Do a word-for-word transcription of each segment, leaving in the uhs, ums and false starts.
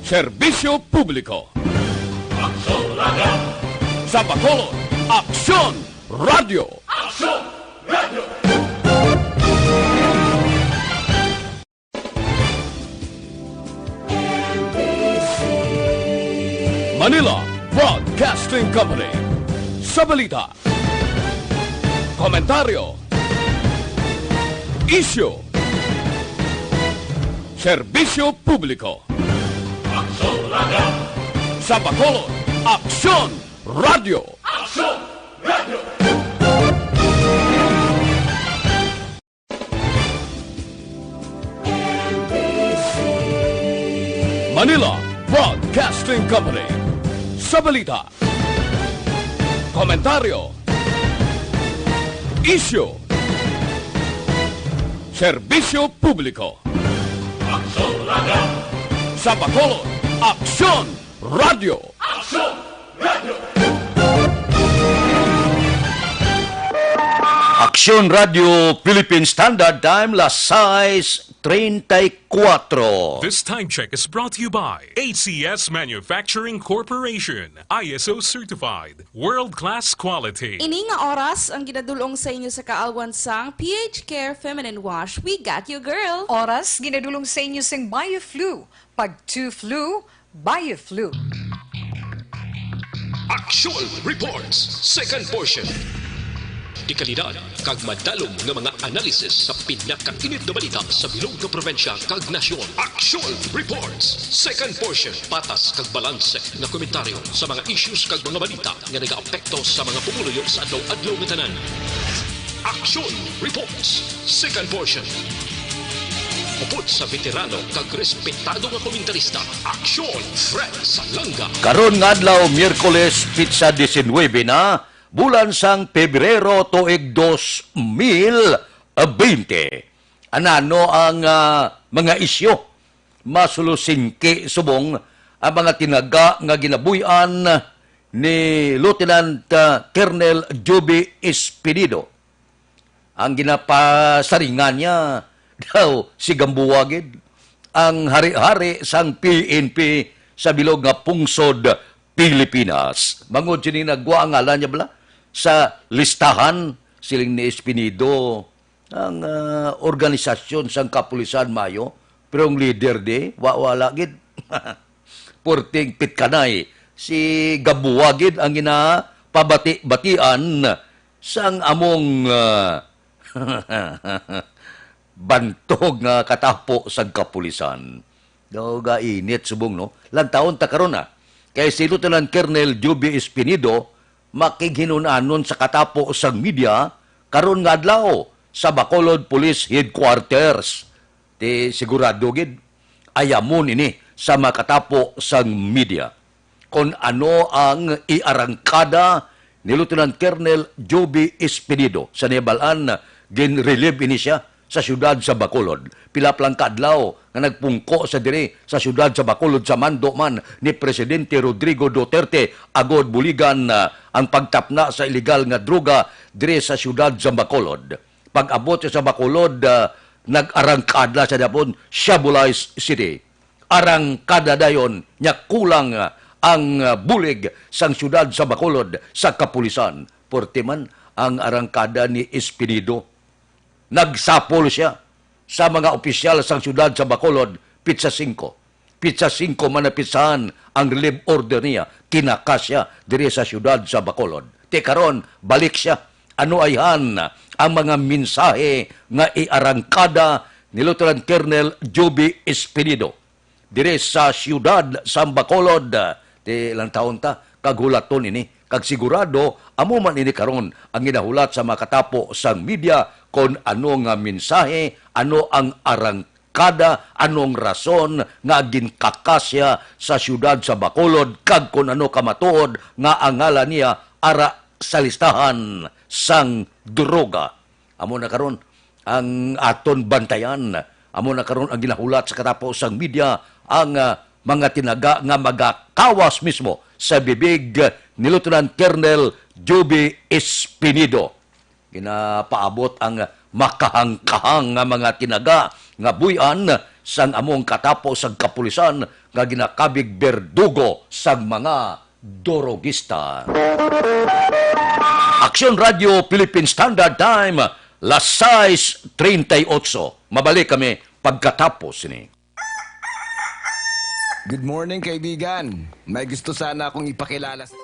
Serbisyo publiko. Aksyon Radio. Sa Bacolod, Aksyon Radio. Aksyon Radio. Manila Broadcasting Company. Sa balita, komentaryo, isyu, serbisyo publiko. Aksyon Radio. Sa Bacolod, Aksyon Radio. Aksyon Radio. Manila Broadcasting Company. Sa balita, komentaryo, isyu, serbisyo publiko. Aksyon Radio. Sa Bacolod, Aksyon Radio. Aksyon Radio. Aksyon Radio Philippine Standard Time, las sais treinta y cuatro. This time check is brought to you by A C S Manufacturing Corporation, I S O certified, world-class quality. Ini nga oras ang ginadulong sa inyo sa kaalwan sang P H Care Feminine Wash. We got you, girl! Oras ginadulong sa inyo sing Bioflu. Pag two flu, Bioflu. Aksyon Reports, second portion. Dekalidad kag madalom nga mga analisis sa pinakainit nga balita sa bilog nga probinsya kag nasyon. Aksyon Reports, second portion. Patas kag balanse nga komentaryo sa mga issues kag mga balita nga nagaapekto sa mga pumuluyo sa adlaw-adlaw nga tanan. Aksyon Reports, second portion. Upod sa veterano kag respetado nga komentarista, Aksyon Fred Salanga. Karon nga adlaw, Miyerkules, pitsa diecinuebe na, bulan sang Pebrero, tuig dos mil baynte. Anano ang, ah, mga isyu? Masulusingki subong ang mga tinaga nga ginabuy-an ni Lieutenant, ah, Colonel Joby Espinido. Ang ginapasaringan niya daw si Gamboa gid, ang hari-hari sang P N P sa bilog nga pungsod Pilipinas. Bangod sini nagwa ang ngalan niya bala sa listahan, siling ni Espinido, ang, ah, organisasyon sang kapulisan maayo, pero ang leader di, wa, wala gid. Purting pitkanay, si Gamboa gid ang ginapabati-batian sang among, ah, bantog nga katapo sang kapulisan. Daw gainit subong, no? Lantawon ta karon, ah. Kay si Lieutenant Colonel Joby Espinido, makighinun-anon sa katapo sang media karon nga adlaw sa Bacolod Police Headquarters. Ti sigurado gid, ayamon ini sa mga katapo sang media. Kon ano ang iarangkada ni Lieutenant Colonel Joby Espinido. Sa nahibal-an, gin-relieve ini siya sa siyudad sa Bacolod. Pila pa lang ka adlaw nga nagpungko sa diri sa siyudad sa Bacolod sa mando man ni Presidente Rodrigo Duterte agod buligan, ah, ang pagtapna sa iligal nga droga diri sa siyudad sa Bacolod. Pag-abot sa Bacolod, ah, nag-arangkada sa Dapon, Shabulice City. Arangkada dayon niya kulang, ah, ang, ah, bulig sang siyudad sa Bacolod sa kapulisan. Porte man ang arangkada ni Espinido. Nagsapol siya sa mga opisyal sang siyudad sa Bacolod, pitsa singko. Pitsa singko man napitsahan ang relief order niya, tinakas siya diri sa siyudad sa Bacolod. Ti karon, balik siya. Ano ayhan ang mga mensahe nga iarangkada ni Lieutenant Colonel Joby Espinido diri sa siyudad sa Bacolod? Ti lantawon ta kag hulaton ini, kag sigurado amo man ini karon ang ginahulat sa mga katapo sang media kon ano nga mensahe, ano ang arangkada, anong rason nga ginkakas siya sa siyudad sa Bacolod kag kon ano kamatuod nga ang ngalan niya ara sa listahan sang droga. Amo na karon ang aton bantayan. Amo na karon ang ginahulat sa katapo sang media, ang, ah, mga tinaga nga magakawas mismo sa bibig ni Lieutenant Colonel Joby Espinido. Ginapaabot ang makahangkahang nga mga tinaga nga buy-an sang among katapo sang kapulisan nga ginakabig berdugo sang mga durogista. Aksyon Radio Philippine Standard Time, las sais treinta y ocho. Mabalik kami pagkatapos ni. Good morning, kaibigan. May gusto sana akong ipakilala sa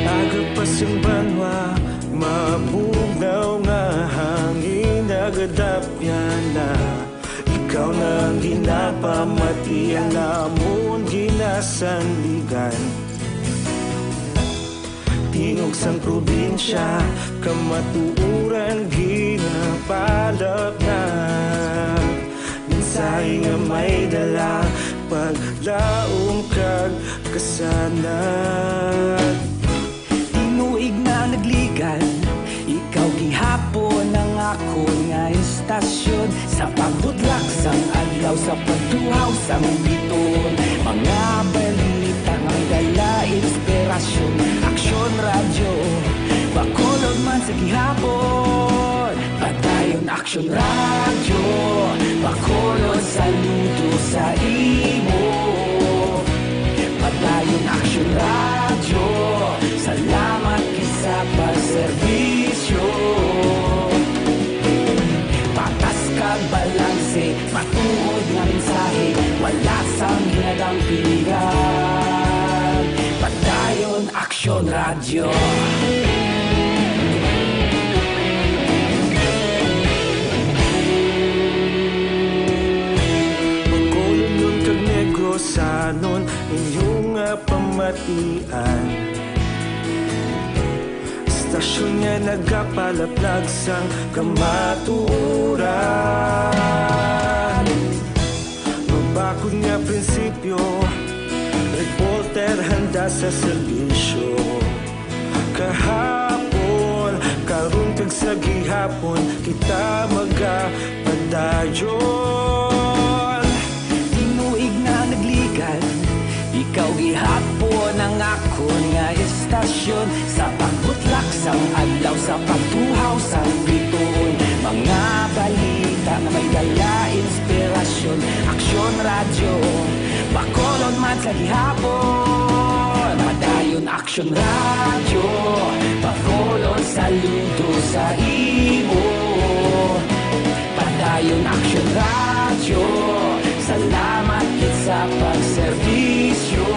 Aga pa sing banwa, mabugnaw nga hangin, nagadapyan na. Ikaw na ang ginapamati, ang amon ginasandigan. Tingog sang probinsya, kamatuoran ginapalapnag. Mensahe nga may dala, paglaom kag kasanag. Tinuig na nagligan, ikaw gihapon ang akon nga istasyon. Sa pagbutlak sang adlaw, sa pagtuhaw sang bituon, mga balita nga may dala inspirasyon. Aksyon Radyo, Bacolod man sa gihapon. Padayon Aksyon Radyo, Bacolod, saludo sa imo. Padayon Aksyon Radyo, salamat gid sa pagserbisyo. Patas kag balanse, matuod nga mensahe, wala sang ginadampingan. Padayon Aksyon Radyo. Bacolodnon kag Negrosanon, inyo nga pamatian. Istasyon nga nagapalaplag sang kamatuoran. Mabakod nga prinsipyo, reporter handa sa serbisyo. Kahapon, karon kag sa gihapon, kita magapadayon. Tinuig na nagligan, ikaw gihapon ang akon nga istasyon. Sa pagbutlak sang adlaw, sa pagtuhaw sang bituon, mga balita nga may dala inspirasyon. Aksyon Radyo, Bacolod man sa gihapon. Padayon Aksyon Radyo, Bacolod, saludo sa imo. Padayon Aksyon Radyo, salamat gid sa pagserbisyo.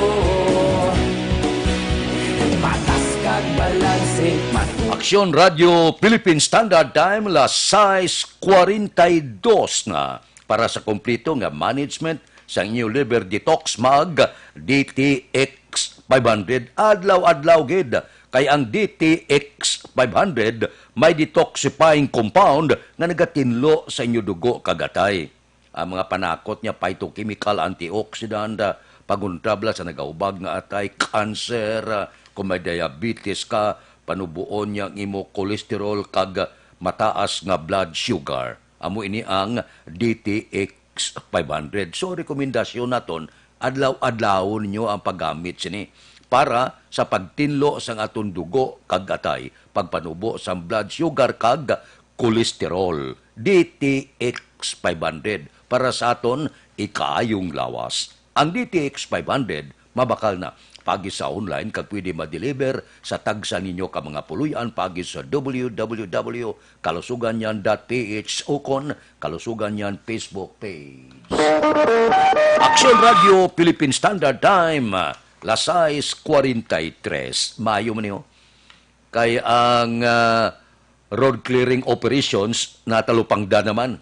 Patas kag balanse, matu- Aksyon Radyo Philippine Standard Time, las sais cuarenta y dos na. Para sa kompleto nga management sa inyo liver detox, mag D T X five hundred adlaw-adlaw gid, kay ang D T X five hundred may detoxifying compound nga nagatinlo sa inyo dugo kag atay. Ang mga panakot nga phytochemical antioxidant, ah, pangontrabla sa nagahubag nga atay, cancer, ah, kung may diabetes ka, panuboon niya ang imo cholesterol kag mataas nga blood sugar. Amo ini ang D T X five hundred. So, rekomendasyon naton, adlaw-adlawon ninyo ang paggamit sini para sa pagtinlo sang aton dugo kag atay, pagpanubo sang blood sugar kag cholesterol. D T X five hundred para sa aton ikaayong lawas. Ang D T X five hundred Mabakal na paagi sa online kag pwede ma-deliver sa tagsa ninyo ka mga puloy-an paagi sa w w w kalusugan yan dot p h ukon Kalusugan yan Facebook page. Aksyon Radio Philippine Standard Time, las sais cuarenta y tres. Maayo man niyo. Kay ang, ah, road clearing operations natalupangdan naman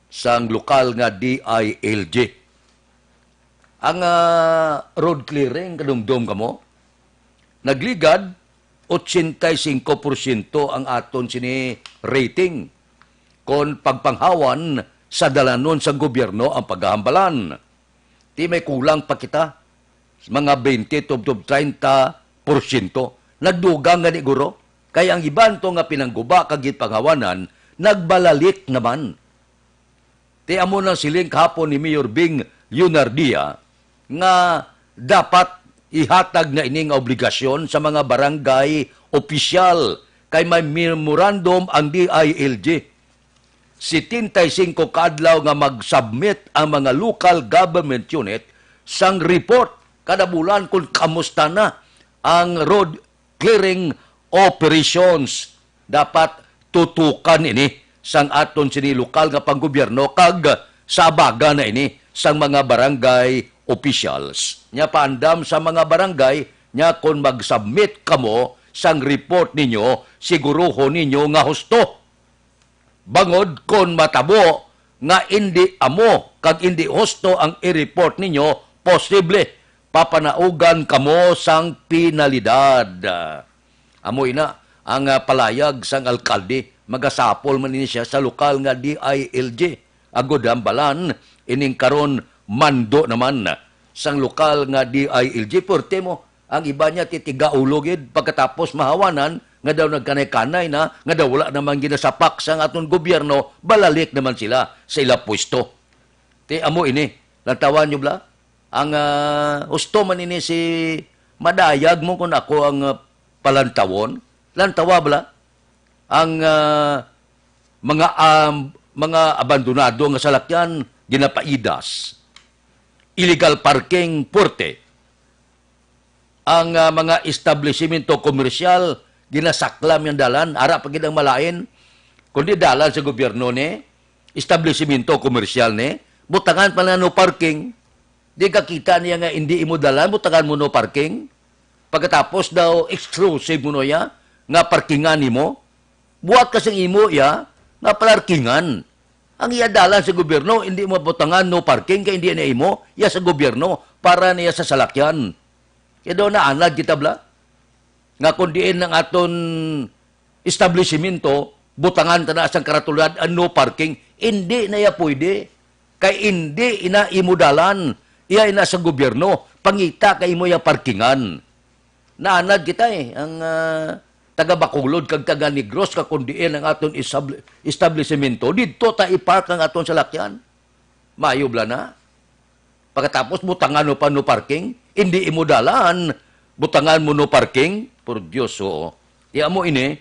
sang lokal nga D I L G. Ang, ah, road clearing, kadumdom kamo, nagligad, ochenta y singko porsyento ang aton sini rating kon pagpanghawan sa dalanon sang gobyerno ang paghahambalan. Ti may kulang pa kita, mga twenty tubtob treinta porsyento. Nagdugang gani, guro, kay ang iban to nga pinangguba kag ginpanghawanan nagbalalik naman. Ti amo nang siling kahapon ni Mayor Bing Leonardia nga dapat ihatag na ini nga obligasyon sa mga barangay opisyal, kay may memorandum ang D I L G. Setenta y singko ka adlaw nga mag-submit ang mga local government unit sang report kada bulan kung kamusta na ang road clearing operations. Dapat tutukan ini sang aton sini lokal nga panggobyerno kag sa abaga na ini sang mga barangay officials. Nya, paandam sa mga barangay, nya, kon mag-submit kamo sang report ninyo, siguruhon ninyo nga husto. Bangod kon matabo nga indi amo kag indi husto ang i-report ninyo, posible papanaugan kamo sang penalidad. Amo ina ang, ah, palayag sang alkalde. Magasapol man ini siya sa lokal nga D I L G. Agod hambalan, ining karon mando naman sang lokal nga D I L G. Puwerte mo, ang iba niya titigaulog gid, pagkatapos mahawanan nga daw nagkanay-kanay na, nga daw wala naman ginasapak sang aton gobyerno, balalik naman sila sa ila pwesto. Ti amo ini, lantawan nyo bala? Ang, ah, husto man ini si madayag mo kung ako ang, ah, palantawon. Lantawa bala? Ang, ah, mga, ah, mga abandonado nga salakyan ginapaidas. Illegal parking, puwerte. Ang, ah, mga establisimento komersyal, ginasaklam yang dalan, ara pa gid ang malain. Kundi dalan sa gobyerno ni, establisimento komersyal ni, butangan pa na no parking. Di ka kita niya nga hindi imo dalan, butangan mo no parking. Pagkatapos daw, exclusive mo no ya, nga parkingan nimo. Buhat ka sing imo ya, nga parkingan. Ang iya dalan sa gobyerno, hindi mo butangan no parking, kay hindi na imo, ya sa gobyerno, para niya sa salakyan. Kaya daw naanad kita bala, nga kung diin ang aton establisimento, butangan ta na sang karatula, ah, no parking, hindi na ya pwede. Kay hindi ina imo dalan, iya ina sa gobyerno, pangita kay imo ya parkingan. Naanad kita, eh, ang, ah, taga Bacolod kag taga Negros, ka kung diin ang aton isab-, establisimento, didto ta ipark ang aton salakyan. Maayo bala na. Pagkatapos, butangan mo pa no parking, hindi imo dalan, butangan mo no parking. Por Dios, oo. Iya mo ini,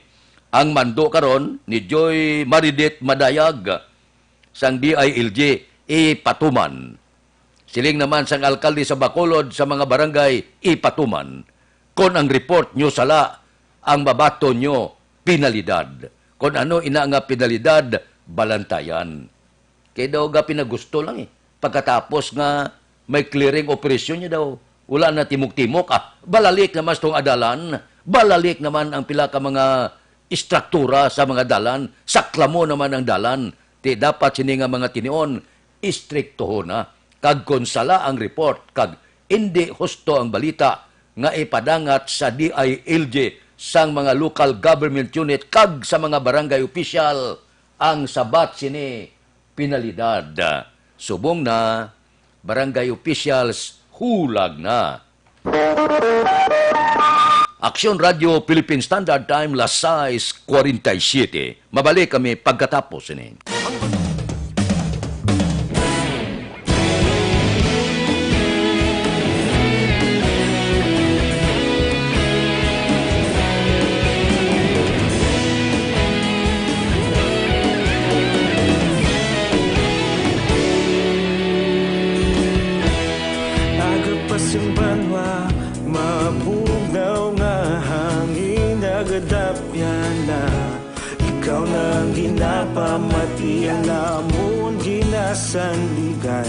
ang mando karon ni Joy Maridit Madayag sang D I L G, ipatuman. Siling naman sang alkalde sa Bacolod sa mga barangay, ipatuman. Kon ang report nyo sala, ang mabaton nyo, penalidad. Kon ano ina nga penalidad, balantayan. Kay daw ga pinagusto lang, eh. Pagkatapos nga may clearing operation niya daw, wala na timok-timok, ah, balalik naman sa tong adalan, balalik naman ang pila ka mga istruktura sa mga dalan, saklamo naman ang dalan. Ti dapat sini nga mga tinion, istriktohon na. Kag kon sala ang report, kag indi husto ang balita nga ipadangat sa D I L G sang mga local government unit kag sa mga barangay opisyal, ang sabat sini penalidad. Subong na, barangay officials, hulag na. Aksyon Radio Philippine Standard Time, las sais cuarenta y siete. Mabalik kami pagkatapos ini. Sing banwa, mabugnaw nga hangin nagadapyan na. Ikaw na ang ginapamati, ang amon ginasandigan.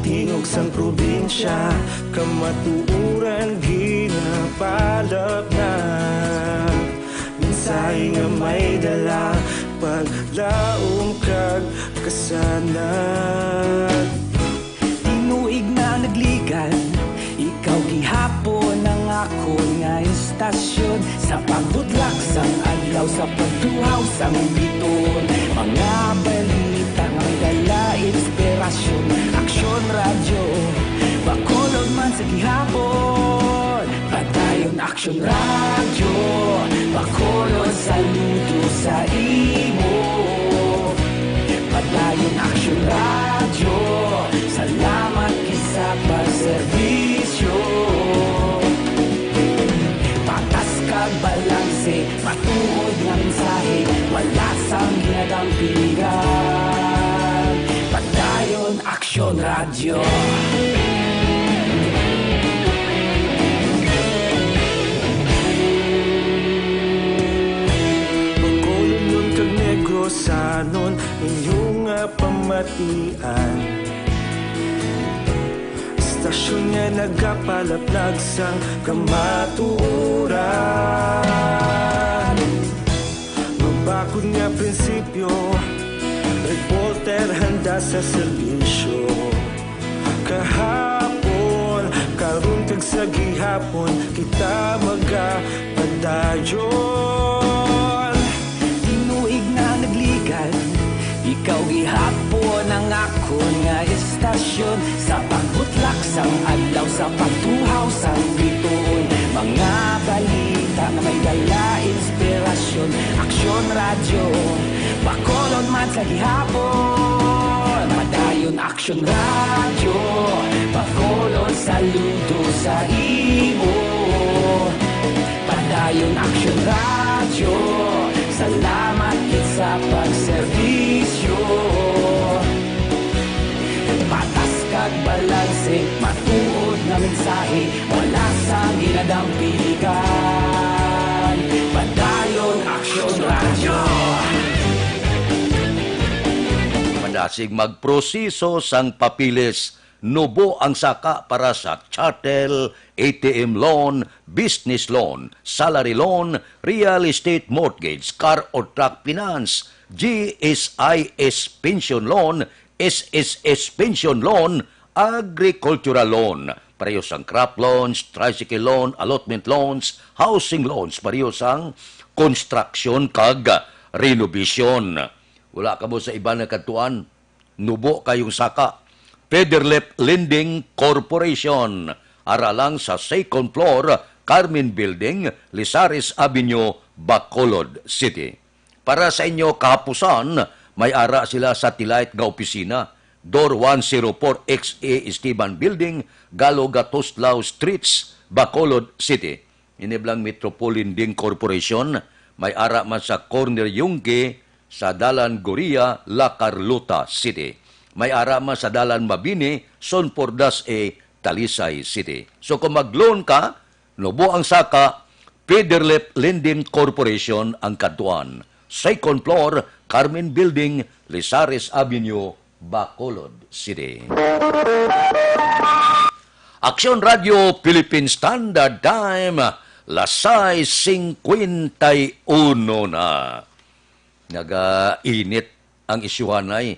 Tingog sang probinsya, kamatuoran ginapalapnag. Mensahe nga may dala, paglaom kag kasanag. Tinuig na nagligan, ikaw gihapon ang akon nga istasyon. Sa pagbutlak sang adlaw, sa pagtuhaw sang bituon, mga balita nga may dala inspirasyon. Aksyon Radyo, Bacolod man sa gihapon. Padayon Aksyon Radyo, Bacolod, saludo sa imo. Padayon Aksyon Radyo, salamat gid sa pagserbisyo. Patas kag balanse, matuod nga mensahe, wala sang ginadampingan. Padayon Aksyon Radyo. Bacolodnon kag Negrosanon, inyo nga pamatian. Istasyon nga nagapalaplag sang kamatuoran. Mabakod nga prinsipyo, reporter handa sa serbisyo. Kahapon, karon kag sa gihapon, kita magapadayon. Tinuig na nagligan, ikaw gihapon ang akon nga istasyon. Sa pagbutlak sang adlaw, sa pagtuhaw sang bituon, mga balita nga may dala inspirasyon. Aksyon Radyo, Bacolod man sa gihapon. Padayon Aksyon Radyo, Bacolod, saludo sa imo. Padayon Aksyon Radyo, salamat gid sa pagserbisyo. Patas kag balanse, matuod nga mensahe, wala sang ginadampingan. Padayon Aksyon Radyo. Madasig magproseso sang papeles, nubo ang saka para sa chattel, A T M loan, business loan, salary loan, real estate mortgage, car or truck finance, G S I S pension loan, S S S pension loan, agricultural loan, pareho sang crop loans, tricycle loan, allotment loans, housing loans, pareho sang construction kag renovation. Wala kamo sa iban nga kadtuan? Nubo kayong saka. Federlip Lending Corporation, ara lang sa second floor, Carmen Building, Lizares Avenue, Bacolod City. Para sa inyo kahapusan, may ara sila satellite nga opisina, Door one zero four X A Esteban Building, Galo Gatoslao Streets, Bacolod City. Ini blang Metropol Lending Corporation, may ara man sa Corner Yungge sa Dalan Goria, La Carlota City. May ara man sa Dalan Mabini, Son Pordas A, Talisay City. So kung mag-loan ka, nubo ang saka, Federlip Lending Corporation ang kadtuan. Second floor, Carmen Building, Lizares Avenue, Bacolod City. Aksyon Radio Philippine Standard Time, las sais singkwenta y uno na. Nagainit ang isyuhanay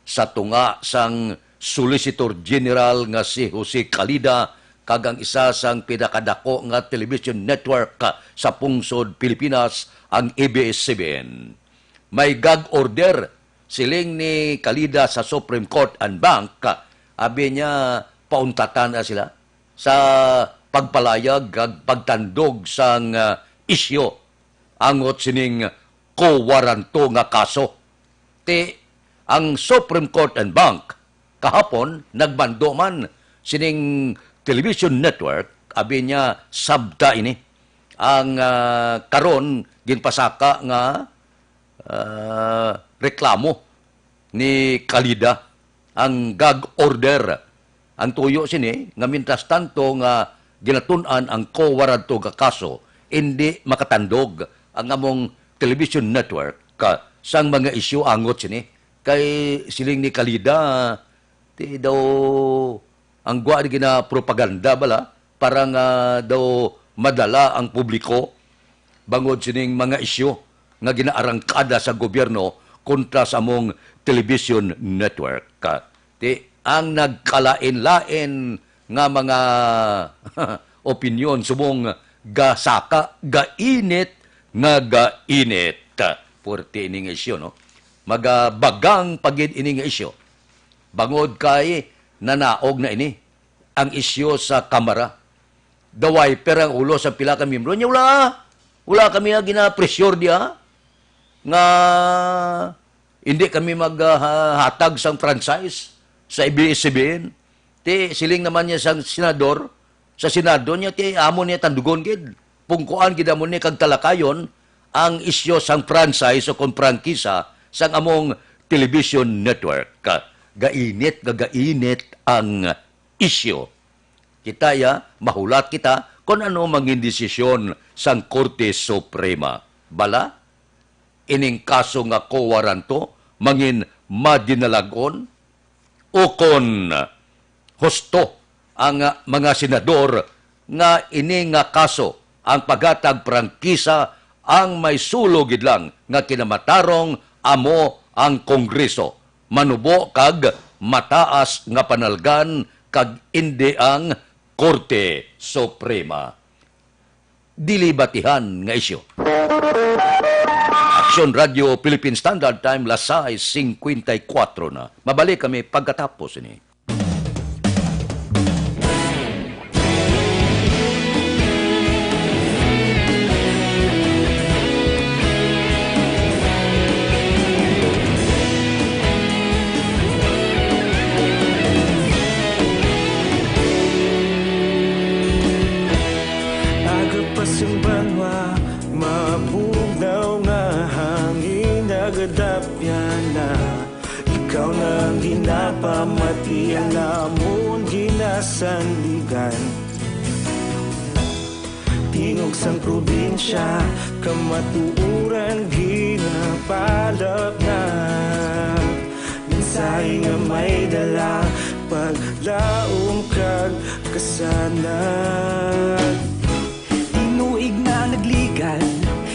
sa tunga sang Solicitor General nga si Jose Calida kag ang isa sang pinakadako nga television network sa pungsod Pilipinas, ang A B S seven. May gag order, siling ni Calida sa Supreme Court and Bank, abi niya, pauntatan na sila sa pagpalayag kag pagtandog sang, ah, isyu angot sining kowaranto nga kaso. Ti ang Supreme Court and Bank kahapon nagmando man sining television network, abi niya, sabta ini ang, ah, karon ginpasaka nga, ah, reklamo ni Calida, ang gag order Ang tuyo sini nga mientras tanto nga ginatun-an ang COA radto nga kaso, indi makatandog ang among television network ka sang mga isyu angot sini. Kay siling ni Kalida, ti daw ang gwa ni ginapropaganda bala para nga daw madala ang publiko bangod sining mga isyu nga ginaarangkada sa gobyerno kontra sa among television network. Ti ang nagkalain-lain nga mga opinyon subong gasaka, gainit nga gainit. Puwerte ini nga isyu, no? Magabagang pa gid ini nga isyu. Bangod kay nanaog na ini ang isyu sa Kamara. The wiper ang ulo sa pila ka miyembro. Nya wala, wala kami nga gina-pressure diha nga hindi kami maghatag sang franchise sa A B S C B N. Ti siling naman niya sang senador, sa Senado niya, ti amo niya tandugon gid. Pungkuan gid amo ni kag talakayon ang isyu sang franchise o kon prangkisa sang among television network. Gainit nga gainit ang isyu. Kita ya, mahulat kita kon ano mangin desisyon sang Korte Suprema. Bala, ining kaso nga COA ranto mangin madinalag-on ukon husto ang mga senador nga ini nga kaso ang paghatag prangkisa ang may sulo gid lang nga kinamatarong amo ang Kongreso, manubo kag mataas nga panalgan kag indi ang Korte Suprema. Dili batihan nga isyu. Aksyon Radio Philippine Standard Time, las sais cincuenta y cuatro na. Mabalik kami pagkatapos ini. Aga pa sing banwa, mabugnaw nga hangin nagadapyan na. Ikaw na ang ginapamati, ang amon ginasandigan. Tingog sang probinsya, kamatuoran ginapalapnap. Mensahe nga may dala, paglaom kag kasanag. Tinuig na nagligad,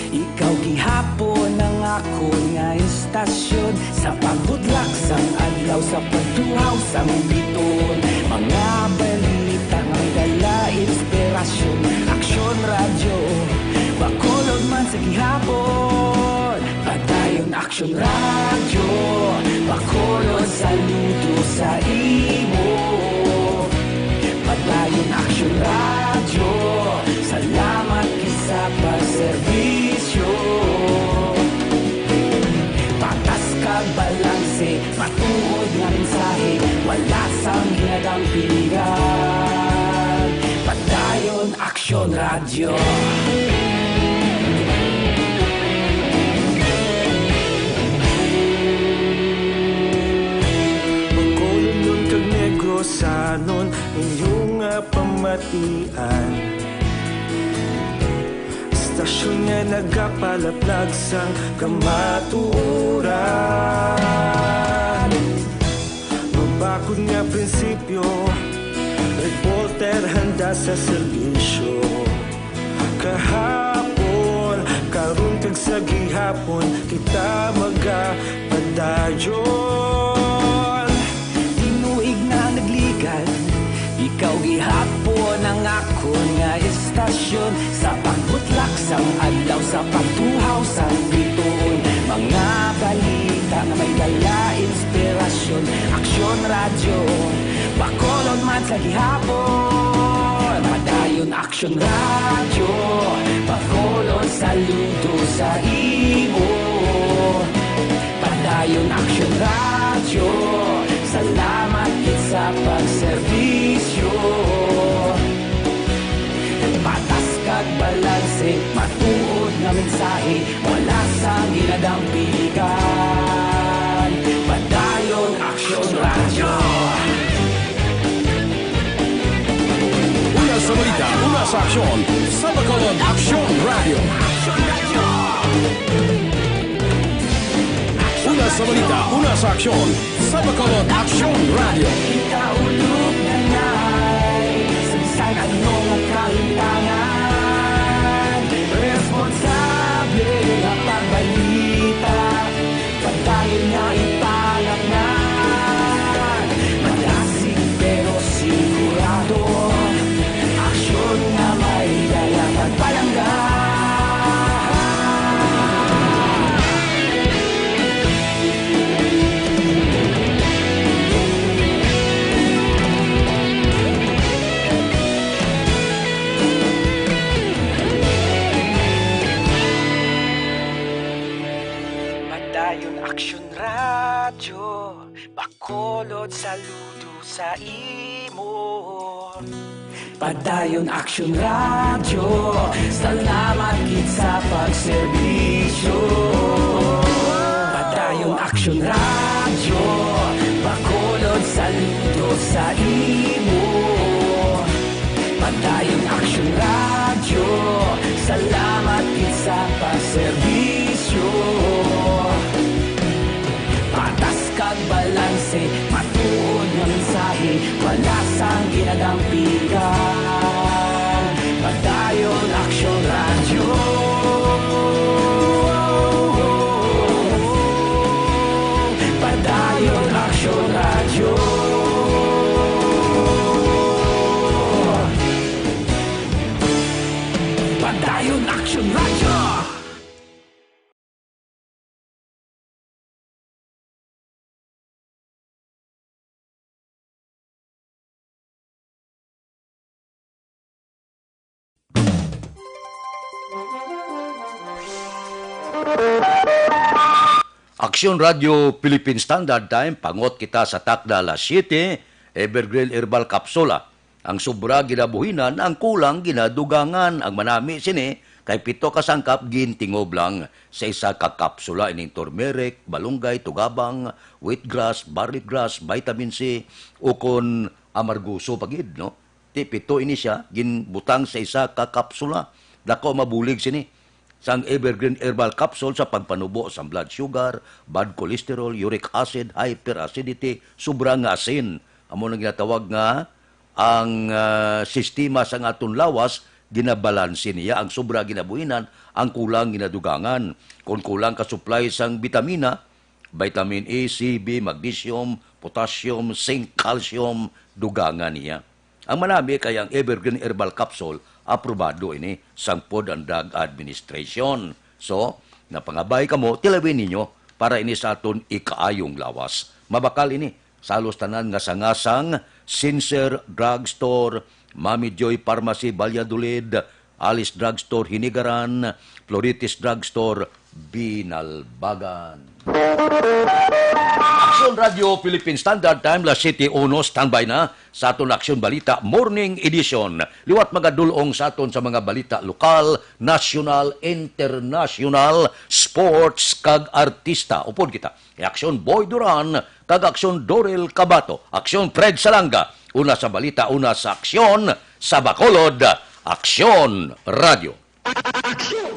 ikaw gihapon ang akon nga istasyon. Sa pagbutlak sang adlaw, sa pagtuhaw sang bituon, mga balita nga may dala inspirasyon. Aksyon Radyo, Bacolod man sa gihapon. Padayon Aksyon Radyo, Bacolod, saludo sa imo. Padayon Aksyon Radyo, salamat gid sa pagserbisyo. Patas kag balanse, matuod nga mensahe, wala sang ginadampingan. Padayon Aksyon Radyo. Bacolodnon kag Negrosanon, inyo nga pamatian. Istasyon nga nagapalaplag sang kamatuoran. Mabakod nga prinsipyo, reporter handa sa serbisyo. Kahapon, karon kag sa gihapon, kita magapadayon. Tinuig na nagligad, ikaw gihapon ang akon nga istasyon. Sa pagbutlak sang adlaw, sa pagtuhaw sang bituon, mga balita nga may dala inspirasyon. Aksyon Radyo, Bacolod man sa gihapon. Padayon Aksyon Radyo, Bacolod, saludo sa imo. Padayon Aksyon Radyo, salamat gid sa pagserbisyo. Patas kag balanse, matuod nga mensahe, wala sang ginadampingan. Padayon Aksyon Radyo. Sa aksyon, sa Bacolod Aksyon Radio. Una sa balita, una sa aksyon, sa Bacolod Aksyon Radio. Kaulog na na'y saysay, ano nga kalimtangan? Responsable nga pagbalita, padayon nga ipalatnan. Madasig pero sigurado, aksyon nga may dala pagpalangga. Padayon Aksyon Radyo, Bacolod, saludo sa imo. Padayon Aksyon Radyo, salamat gid sa pagserbisyo. Padayon Aksyon Radyo, Bacolod, saludo sa imo. Padayon Aksyon Radyo, salamat gid sa pagserbisyo. Patas kag balanse, matuod nga mensahe, wala sang ginadampigan. Padayon Aksyon Radyo. Padayon Aksyon Radyo. Padayon Aksyon Radyo. Aksyon Radio Philippine Standard Time, pangot kita sa takna alas siyete, Evergreen Herbal Capsula. Ang sobra ginabuhinan, ang kulang ginadugangan. Ang manami sini kay pito ka sangkap gintingob lang sa isa ka kapsula, ining turmeric, malunggay, tugabang, wheatgrass, barley grass, vitamin C, ukon amargoso pa gid, no? Ti pito ini siya ginbutang sa isa ka kapsula. Dako mabulig sini sang Evergreen Herbal Capsule sa pagpanubo sang blood sugar, bad cholesterol, uric acid, hyperacidity, sobra nga asin. Amo nang ginatawag nga ang, ah, sistema sang aton lawas, ginabalanse niya. Ang sobra ginabuhinan, ang kulang ginadugangan. Kung kulang ka supply sang bitamina, vitamin A, C, B, magnesium, potassium, zinc, calcium, dugangan niya. Ang manami kay ang Evergreen Herbal Capsule, aprobado ini sang Food and Drug Administration. So, napangabay kamo, tilawin ninyo para ini sa aton ikaayong lawas. Mabakal ini sa halos tanan nga sanga sang Sincere Drugstore, Mami Joy Pharmacy, Valladolid, Alice Drugstore, Hinigaran, Floritis Drugstore, Binalbagan. Aksyon Radio Philippine Standard Time, las siyete uno, standby na sa aton Aksyon Balita Morning Edition. Liwat magadul-ong sa aton sa mga balita lokal, nasyonal, internasyonal, sports, kag artista. Upod kita. Kay Aksyon Boy Duran kag Aksyon Dorel Cabato, Aksyon Fred Salanga, una sa balita, una sa aksyon, sa Bacolod, Aksyon Radio. Aksyon!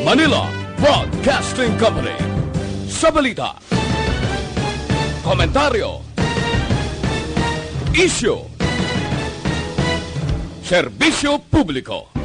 Manila Broadcasting Company. Sa balita, komentaryo, isyu, serbisyo publiko.